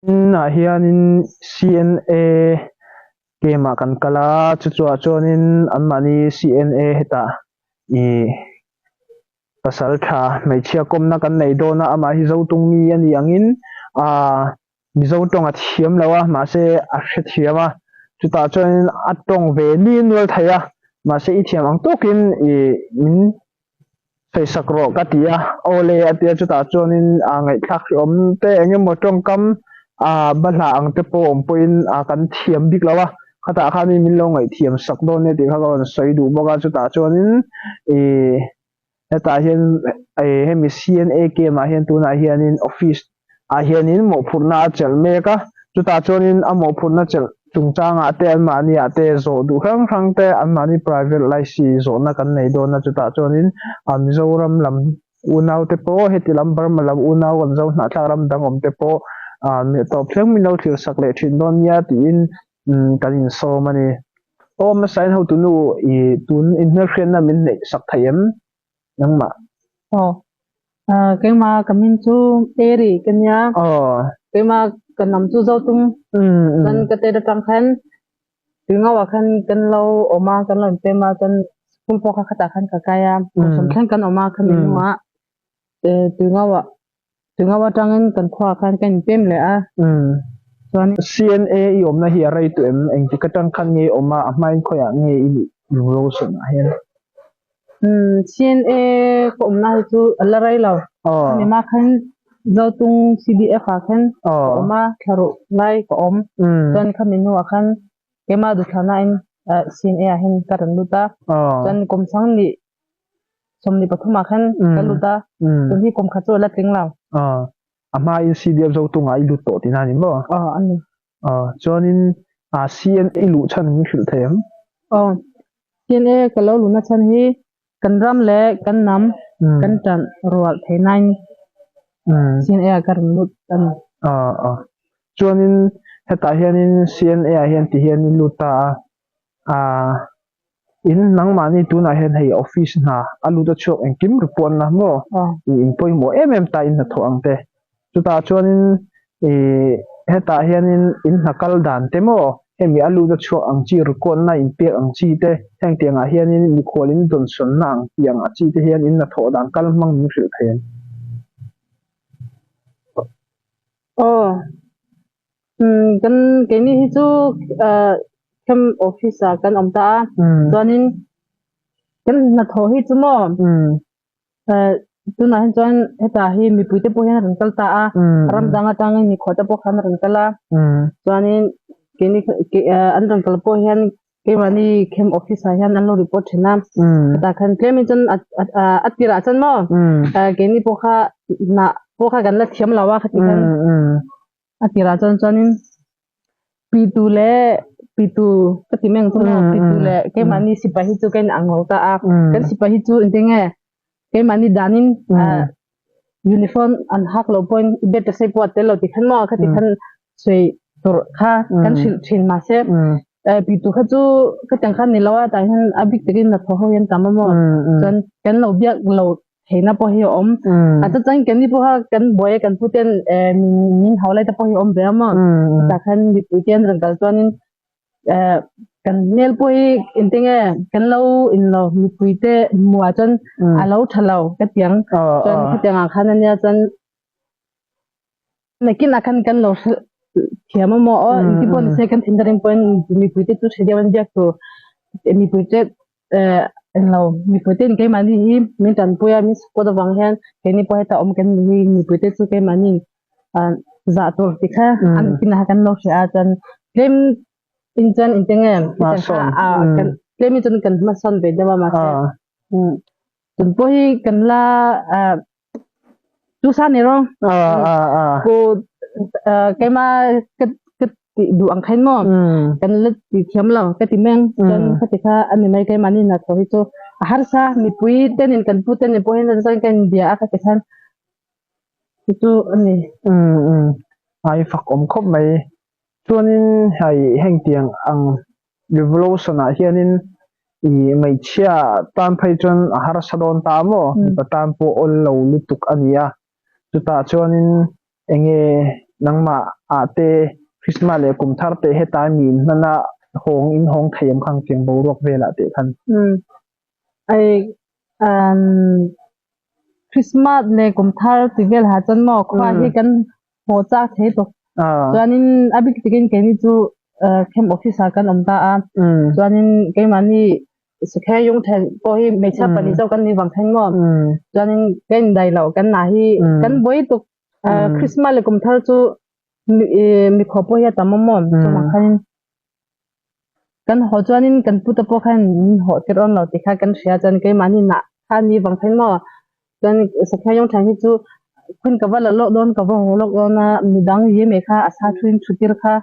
Inah hianin CNA camp ah kan kal a, chu chuah chuanin anmahni CNA hetah ih pasal tha hmeichhia kawmna kan neih dawn a, amah hi Zotung mi a nih angin ah Mizo tawng a thiam lo a, mahse a hrethiam a, chutah chuanin a tawng ve ni nual thei a, mahse i thiam ang tawkin ih min Sawisak rawh ka ti a, awle a tia chutah chuanin aa ngaihthlak hrehawm te eng emaw tawngkam aa bahlah ang te pawh awm pawhin aa kan thiam bik lo a, khatah khanin min lo ngaihthiam sak dawn nia tih kha ka rawn sawi duh bawk a, chutah chuanin ih hetah hian ih hemi CNA camp ah hian tunah hianin office ah hianin mawhphurhna a chelh mek a, chutah chuanin a mawhphurhna chelh chungchangah te anmahni ah te zawh duh hrang hrang te anmahni private laisi zawhna kan nei dawn a, chutah chuanin a Mizoram lam unau te pawh heti lam Burma lam unau kan zo hnahthlak ram dang awm te pawh ah tawp thleng min lo thlir sak leh thin dawn nia tiin kan insawm a ni. Aw hmasain hotunu i tun inhmelhriatna min neih sak thei em? Nangmah. Aw. Ah, keimah ka min chu Eri ka nia. Aw. Keimah ka nam chu Zotung. Mm. Chuan ka tet atang khan Tuingo ah khan kan lo awm a, kan lo inpem a, chuan school pawh kha khatah khan ka kai a. Kum sawm thleng kan awm a, khami hnuah Tuingo ah Tuingo atangin kan khua ah khan kan inpem leh a. Chuan CNA i awmna hi a rei tawh em? Engtik atang khan nge i awm a, a hmain khawiah nge i nih Revolution ah hian? CNA ka awmna hi chu a la rei lo. Khami mah khan Zotung CDF ah khan ka awm a, thla ruh lai ka awm. Chuan khami hnuah khan keimah duhthlahna in CNA ah hian ka rawn lut a. Chuan kum sang nih 23 ah khan ka lut a. Tun hi kum khat chu a la tling lo. A hmain CDF Zotung ah i lut tawh tihna a ni maw? Aw, a ni. Aw, chuanin CNA i luh chhan min hrilh thei ang? Aw, CNA ka lo luhna chhan hi kan ram leh kan hnam kan ṭan rual thei nain CNA ah ka rawn lut a ni. Aw, aw. Chuanin hetah hianin CNA ah hian ti hian i lut ta a, Aaa in nangmahni tunah hian hei office hna a lut a chhuak engkim report na maw i in pawimawh em em ta in hnathawh ang te chutah chuanin ih hetah hianin in hna kal dan te maw hemi a lut a chhuak ang chi record na in pek ang chi te heng tiangah hianin mikhual in dawnsawn na ang tih ang a chi te hian in hnathawh dan kal hmang min hrilh thei ang. Aw. Kan keini hi chu camp office ah kan awm ta a chuanin kan hnathawh hi chu maw tunah hian chuan hetah hi mipui te pawh hian a rawn kal ta a ram dang atangin mikhual te pawh khan a rawn kal a chuanin keini an rawn kal pawh hian keimahni camp office ah hian an lo report thin a hetah khan tlemin chuan a tirah chuan maw keini pawh kha hnah pawh kha kan la thiam lo a khati khan. A tirah chuan chuanin pitu leh pitu ka ti mai ang chu maw pitu leh keimahni sipai hi chu ka inang lo ta a kan sipai hi chu engtin nge keimahni danin uniform an hak loh pawhin i bet ta sei pawh a tel lo ti khan maw khati khan sawi tur kha kan hrilh thin mahse pitu kha chu khatiang khan ni lo a tah hian a bik takin hnathawh ho hi an tam a maw chuan kan lo biak lo Theihna pawh hi a awm. A chu chuan keini pawha kan buai a kan puten min hau lai te pawh hi a awm ve a maw. Chutah khan mipui te an rawn kal chuanin kan hmel pawh hi engtin nge kan lo in lo mipui te hmuh ah chuan a lo tha lo ka ti ang. Chuan khatiang ah khan ania chuan Nakinah khan kan lo hrilh thiam a maw aw engti pawh nise kan thinrim pawhin mipui te chu hre deuh an biak tur mipui te englo mipui ten keimahni hi min tanpui a min support avang hian keini pawh heta awm kan ni hi mipui te chu keimahni zah tur ti kha an kinah kan lo hria a chuan tlem in chuan engti nge tlem in chuan kan hmasawn ve deuh a mahse tun pawh hi kan la Chu sa ni rawng. Ku keima ka ka ti duh ang khain maw. Kan la ti thiam lo ka ti meng. Chuan ka ti kha ani mai keimah ni na tho hi chu a harsa mipui tenin kan pu tenin pawh hian chuan kan inbia a ka ti khan chu chu ani. Ai fak awm khawp mai. Chuanin hei hengtiang ang Revolution ah hianin i hmeichhia tan phei chuan a harsa dawn ta maw? Mipa tan pawh awl lo lutuk a ni a. Chutah chuanin enge nangmah ah te Christmas leh kum thar te hetlai mi in hman a hawng in hawng thei ang khang tiang boruak velah teh khan. Umm ai umm Christmas leh kum thar ti vel ha chuan maw khua hi kan haw chak thei tawk. Chuanin a bik takin keini chu camp office ah kan awm ta a chuanin keimahni Sikhe yung then pawh hi hmeichhia pahnih chauh kan nih vang khan maw chuanin ka indai loh kan nah hi kan buai tuk Christmas leh kum thar chu mikhaw pawh hi a tam awm maw chuvang khanin kan haw chuanin kan pute pawh khan min haw tir awm lo tih kha kan hria chuan keimahni nah kha a nih vang khan maw Chuan Sakhian Yong Than hi chu khun ka va la lawk dawn ka va haw lawk dawn a midang ye mai kha a sa thuin thu tir kha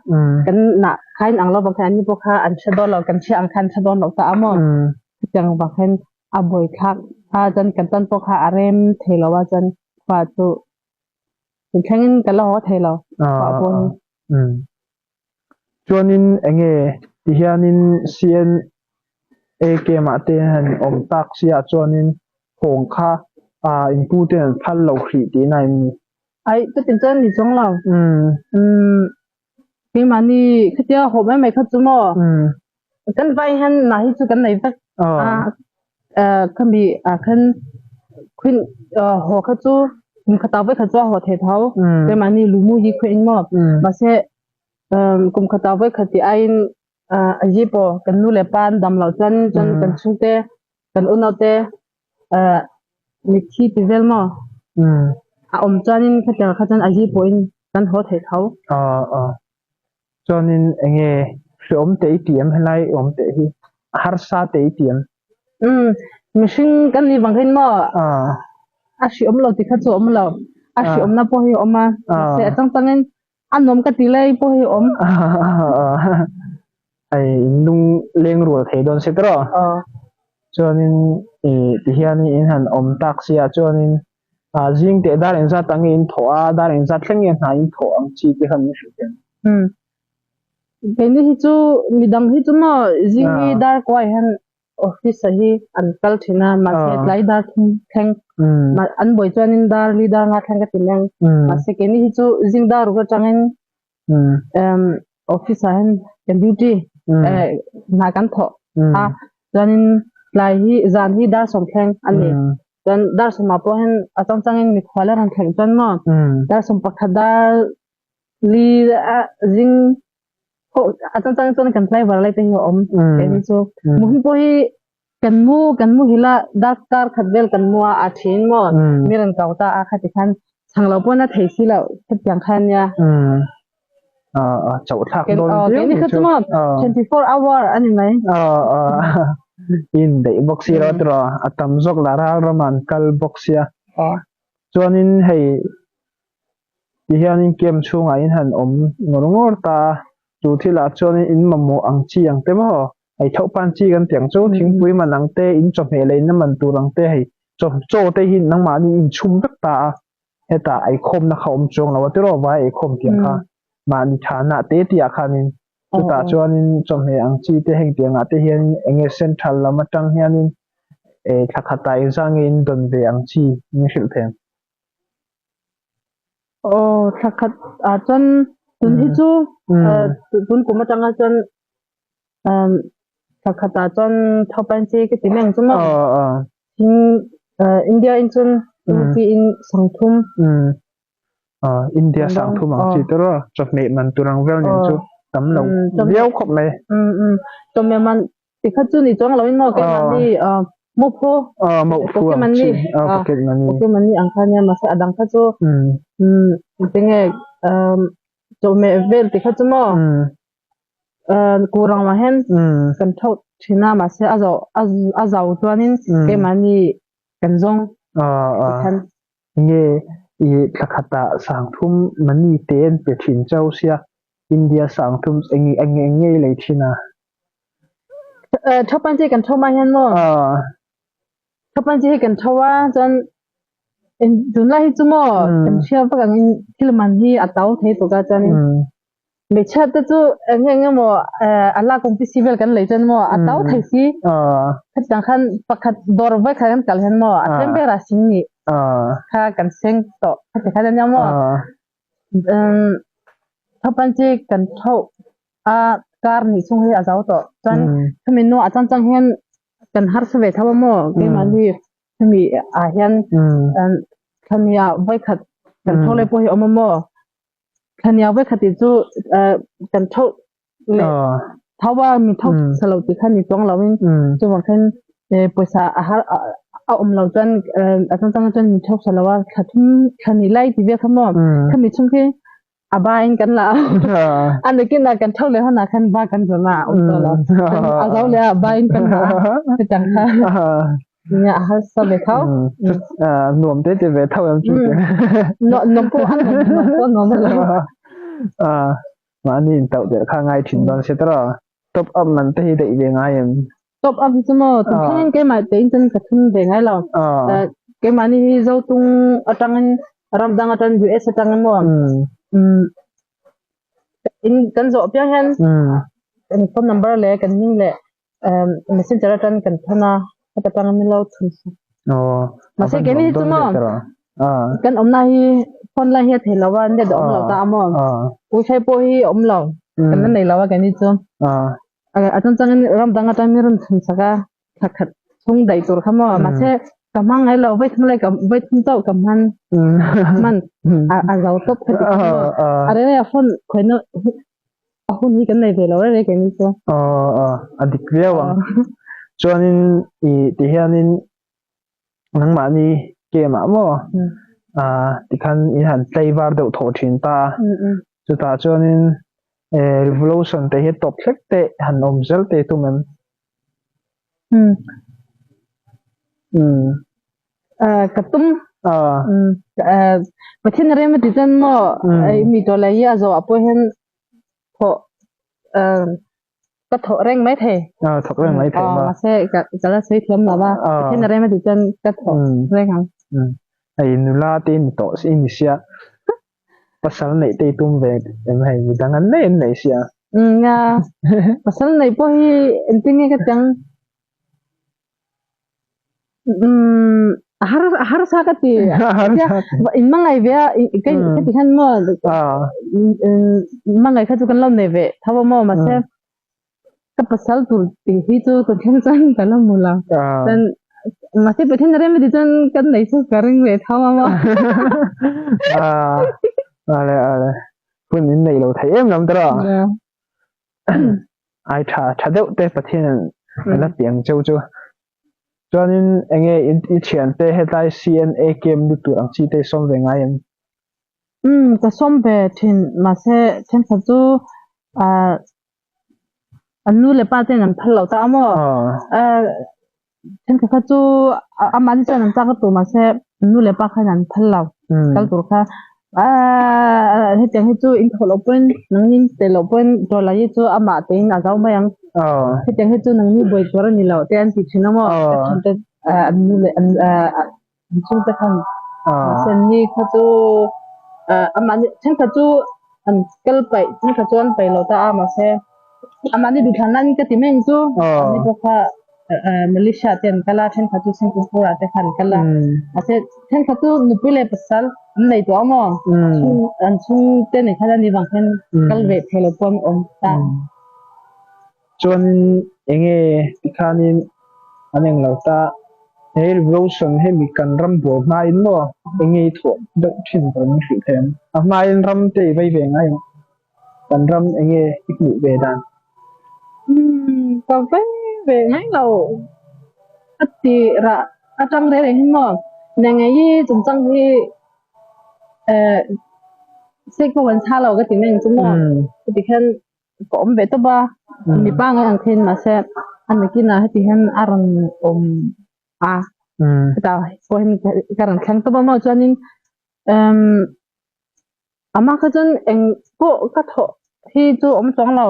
kan nah kha in ang lo bang khan an ni pawh kha an hre dawn lo kan hria ang khan an hre dawn lo ta a maw chutiang vang khan a buai thlak a chuan kan tan pawh kha a rem thei lo a chuan khua chu thlengin ka la haw thei lo khua pawh hi. Chuanin enge tihianin CNA camp ah te han awm tak sia chuanin hawng kha ah in pu ten an phal lo hrih tihna em ni? Aih chutin chuan ni chuang lo. Umm keimahni khatia haw mai mai kha chu maw kan vai hian nah hi chu kan nei vek a khami ah khan khuin haw kha chu kum khat ah vawikhat chu a haw thei tho keimahni lumu hi khuin maw mahse kum khat ah vawikhat tih aiin a zi pawh kan nu leh pa an dam loh chuan chuan kan chhungte kan unau te mitthi ti vel maw a awm chuanin khatiang kha chuan a zi pawhin kan haw thei tho. Chuanin enge hreawm teh i ti em helai awm teh hi a harsa teh i ti em? Umm mihring kan nih vang hian maw a hreawm lo tih kha chu a awm lo a hreawmna pawh hi a awm a mahse a chang changin a nuam ka ti lai pawh hi a awm. Hei in lung leng rual thei dawn se tawh chuanin ih tihianin in han awm tak sia chuanin Ah zing teh dar engzat ang nge in thawh a, dar engzat thleng nge hna in thawh ang chi te kha min hrilh thei ang. Umm. Keini hi chu midang hi chu maw zing hi dar kuai hian office ah hi an kal thin a, mahse tlai dar thum thleng an buai chuanin dar li dar nga thleng ka ti mai ang. Mahse keini hi chu zing dar ruk atangin umm office ah hian kan duty hna kan thawh a chuanin tlai hi zan hi dar sawmthleng a ni chuan dar sawmah pawh hian a chang changin mikhual a rawn thleng chuan maw dar sawm pakhat dar li a zing pawh a chang changin chuan kan tlaivar lai te hi a awm keini chu muhim pawh hi kan mu kan mu hila dar kar khat vel kan mu a a thin maw mi rawn kau ta a khati khan chhang lo pawn a thei si loh hetiang khan nia chauh thlak dawn viau keini kha chu maw 24 hour a ni mai in daih bawk si lo tiraw a tam zawk lah ral ramah an kal bawk sia chuanin hei Tihianin camp chhungah in han awm ngawr ngawr ta a, chu thilah chuanin in mamawh ang chi ang te maw, hei thauhpan chi kan tih ang chu, thingpui man ang te, in chawhmeh leh in man tur ang te, hei chaw chaw te hi nangmahni in chhum vek ta a, hetah eikhawmna kha awm chuang lo a tiraw vai eikhawm tiang kha mahni thanah te tihah khanin chutah chuanin chawhmeh ang chi te heng tiangah te hianin eng nge central lam atang hianin thla khatah engzah nge in dawn ve ang chi min hrilh thei ang. Aw thla khat ah chuan tun hi chu tun kum atanga chuan thla khat ah chuan thopain chi ka ti mai ang chu maw tin India in chuan rupee in sangthum India sangthum ang chi te rawh chawhmeh man tur ang vel nen chu tam lo viau khawp mai chawhmeh man Tikhat chu ni chuang loin maw keimahni mawphu pocket money pocket money ang kha nia mahse a dang kha chu enge chawhmeh vel tikhat chu maw kurang ah hian kan thauh thin a mahse a zawh a zau chuanin keimahni kan zawng tikhan. Nge i thla khatah sangthum money te an pe thin chau sia India sangthum eng eng eng nge i lei thin a? Thopan chi kan tho mai hian maw? Thopan chi hi kan tho a chuan tunlai hi chu maw kan hria vak angin thil man hi a to thei tuk a chuan hmeichhia te chu eng eng emaw a lak awm te si vel kan lei chuan maw a to thei si hetiang khan pakhat dawr vawi khat kan kal hian maw a tlem ber a sing nih kha kan seng tawh heti khan ania maw. Thopan chi kan tho a kar nih chung hi a zo tawh. Chuan khami nu a chang chang hian kan harsa ve tho a maw keimahni khami ah hian thlani ah vawikhat kan tho leh pawh hi a awm a maw thlani ah vawikhat tih chu kan tho leh tho a mi tho sa lo tih kha ni chuang lo in chuvang khan pawisa a har a awm lo chuan a chang chang chuan mi tho sa lo a thla thum thla ni lai tih vel kha maw khami chhung khi a ba in kan la a nakin ah kan tho leh hunah khan ba kan zawm a awm tawh lo a zo leh a ba in kan la chutang kha nia a harsa ve tho nuam te te ve tho em chu nuam pawh a nuam pawh nuam lo mahni in tauh der kha ngai thin dawn se tawh top up man te hi daih ve ngai em top up chu maw tun thlengin keimah tein chuan ka thun ve ngai lo keimahni hi Zotung atangin ram dang atang US atangin maw in kan zawh piang hian kan phone number leh kan hming leh messenger atang kan thawn a heta tangin min lo thun sak mahse keini hi chu maw kan awmna hi phone line hi a thei lo a net a awm lo ta a maw wifi pawh hi a awm lo kan la nei lo a keini chu. A changchangin ram dang atang mi rawn chhun sak a, thla khat chhung daih tur kha maw mahse ka hmang ngai lo vawi thum lai ka vawi thum chauh ka hman hman a zo tawp kha ti kha maw a reng reng a phone khawihna a hun hi kan nei ve lo reng reng keini chu. A dik viau ang. Chuanin i ti hianin nangmahni game ah maw tikhan in han tlaivar deuh thawh thin ta a, chutah chuanin revolution te hi tawp hlek te han awm zel te tum em? Ka tum Pathian a rem a ti chuan maw mi tawh leh hi a zawh ah pawh hian thawh Ka thawh reng mai thei. Ah, thawk reng mai thei ma. Mahse ka ka la sawi thiam lo va. Pathian a rem a ti chuan ka thawh reng ang. Hei nula te ni tawh si ni sia. Pasal neih te i tum ve em hei midang an nei an nei sia. Nia. Pasal neih pawh hi engtin nge ka tiang. A har a harsa ka ti. In hmangaih ve a ka ti hian maw hmangaih kha chu kan lo nei ve tho a maw mahse ka pasal tur tih hi chu ka thleng chuan ka la hmu lo. Chuan mahse Pathian a rem a tih chuan kan nei chu ka ring ve tho a maw. Ale ale hun in neih lo thei em lam tawh a. Ai tha tha deuh te Pathian an la ti ang cheu chu. Chuanin enge i thiante hetlai CNA camp lut tur ang chi te i sawm ve ngai em? Umm ka sawm ve thin mahse thenkhat chu ah an nu leh pa ten an phal lo ta a maw? Thenkhat kha chu amah ni chuan an chak a tur mahse an nu leh pa khan an phal lo kal tur kha aaa hetiang hi chu in thawh loh pawhin nangni in tel loh pawhin tawlai hi chu amah tein a zo mai ang hetiang hi chu nangni buai tur a ni lo te an ti thin a maw ka thiante an nu leh an an chhungte khan mahse anni kha chu amah ni thenkhat chu an kal paih thenkhat chu an paih lo ta a mahse amah ni duhthlan nan ka ti mai ang chu anni pawh kha Malaysia te an kal a thenkhat chu Singapore ah te kha an kal a mahse thenkhat chu nupui leh pasal an nei tawh a maw an chhungte nen khan ani vang hian kal ve thei lo pawh an awm ta. Chuanin enge tikhanin an englo ta he revolution hemi kan ram buai hmain maw enge i thawh deuh thin ka rawn hrilh thei ang a hmain ram te i vei ve ngai ang kan ram enge i hmuh ve dan. Umm ka vei ve ngai lo a ti rah atang reng reng hi maw nangei chungchang hi eh sek pawh kan chhah lo ka ti mai ang chu maw heti khan ka awm ve tawp a mipa ngai ang khin mahse a nakinah heti hian a rawn awm a hetah pawh hian ka rawn thleng tawp a maw chuanin umm amah kha chuan eng pawh ka thawh hi chu a awm chuang lo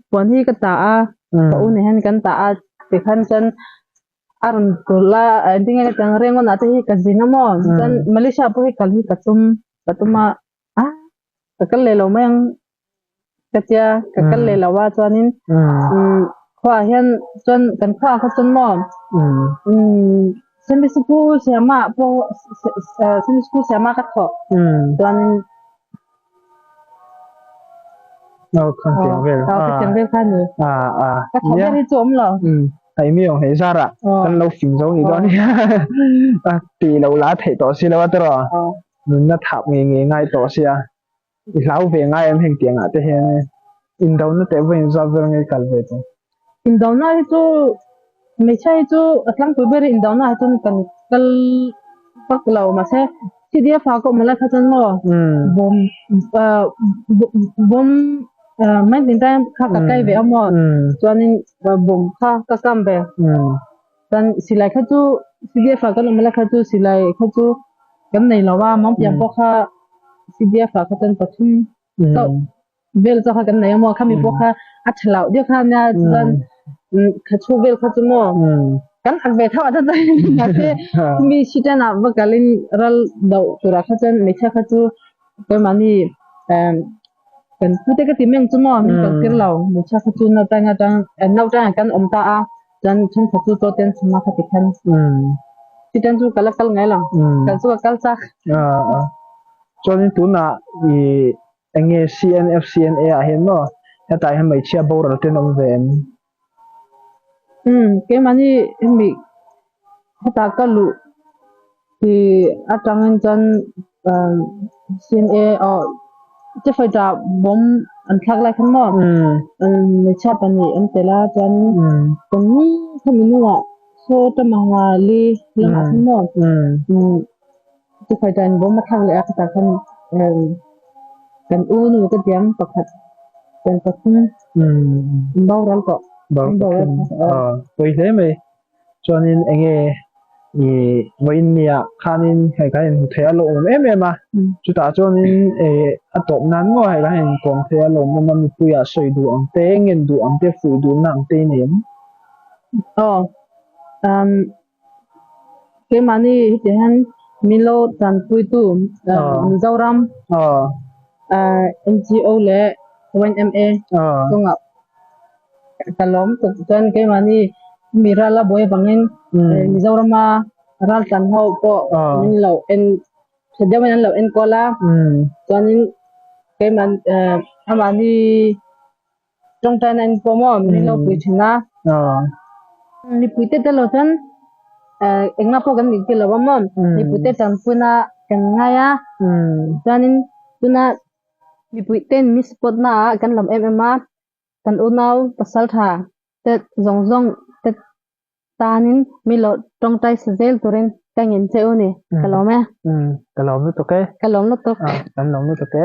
puan hi ka ta a ka u nen hian kan ta a tikhan chuan a rawn kulh a engtin nge ka tih ang Rangoon ah te hi ka zin a maw chuan Malaysia pawh hi kal hi ka tum ka tum a. A ka kal leh lo mai ang ka tia ka kal leh lo a chuanin umm khuaah hian chuan kan khuaah kha chuan maw umm Sunday sikul siamah pawh Sunday sikul siamah ka thawk chuanin. Aw khatiang vel. Aw khatiang vel kha ni. A a. Ka tha ber hi chu awm lo. Um hei mi awng hei zara kan lo fing zo ni dawn hi. A ti lo la theih tawh si lo a tiraw. Nunna thap ngei ngei ngai tawh sia. I hlau ve ngai em heng tiangah te hian indona teh vawiin zat vel nge i kal ve chu? Indona hi chu hmeichhia hi chu a tlangpui ber indona ah chuan kan kal vak lo mahse CDF ah ka awm lai kha chuan maw bawm bawm mai tin tan kha ka kai ve a maw chuanin bawm kha ka kam ve chuan silai kha chu CDF ah kan awm lai kha chu silai kha chu kan nei lo a mawngpiang pawh kha CDF ah kha chuan pathum chauh vel chu kha kan nei a maw khami pawh kha a tha loh deuh kha nia chuan kha chhuk vel kha chu maw kan ak ve tho a chuan mahse mi sitan ah va kalin ral doh turah kha chuan hmeichhia kha chu keimahni kan pute ka ti meng chu maw min kal tir lo hmeichhia kha chu nautang atang nautang ah kan awm ta a chuan thenkhat chu chaw te an chhum a khati khan sitan chu ka la kal ngai lo kal chu ka kal chak. Chuanin tunah i Eng nge CNFCNA ah hian maw hetah hian hmeichhia boral te an awm ve em? Umm keimahni hemi hetah ka luh tih atangin chuan CNA aw chefaita bawm an thlak lai khan maw hmeichhia pahnih an tel a chuan kan khami hnungah saw tamanga li lamah khan maw Chufai chuan bawm a thlak leh a khatah khan kan u nu ka tiam pakhat kan pathum an boral tawh. Boral pathum pawi hle mai. Chuanin enge i vawiin nia khanin hei kan inhmu thei a lawmawm em em a. Chutah chuanin a tawp nan maw hei kan inkawm thei a lawmawm a mipuiah sawi duh ang te ngen duh ang te fuih duhna ang te i nei em? Aw Keimahni heti hian Milo tanpuitu Mizoram NGO leh YMA chungah ka lawm tuk chuan keimahni mi ral a buai avangin Mizorama ral tlan ho pawh min lo en tha deuhin an lo enkawl a chuanin keimah amahni Tawngtaina in pawh maw min lo pui thin a. Mipui te tel lo chuan engmah pawh kan nih tir lo a maw. Mipui te tanpuina kan ngai a. Chuanin tuna mipui ten min support na ah kan lawm em em a. Kan unau pasal tha te zawng zawng te tanin min lo tawngtai sa zel turin ka ngen che u ni. Ka lawm e. Ka lawm lutuk e. Ka lawm lutuk. Kan lawm lutuk e.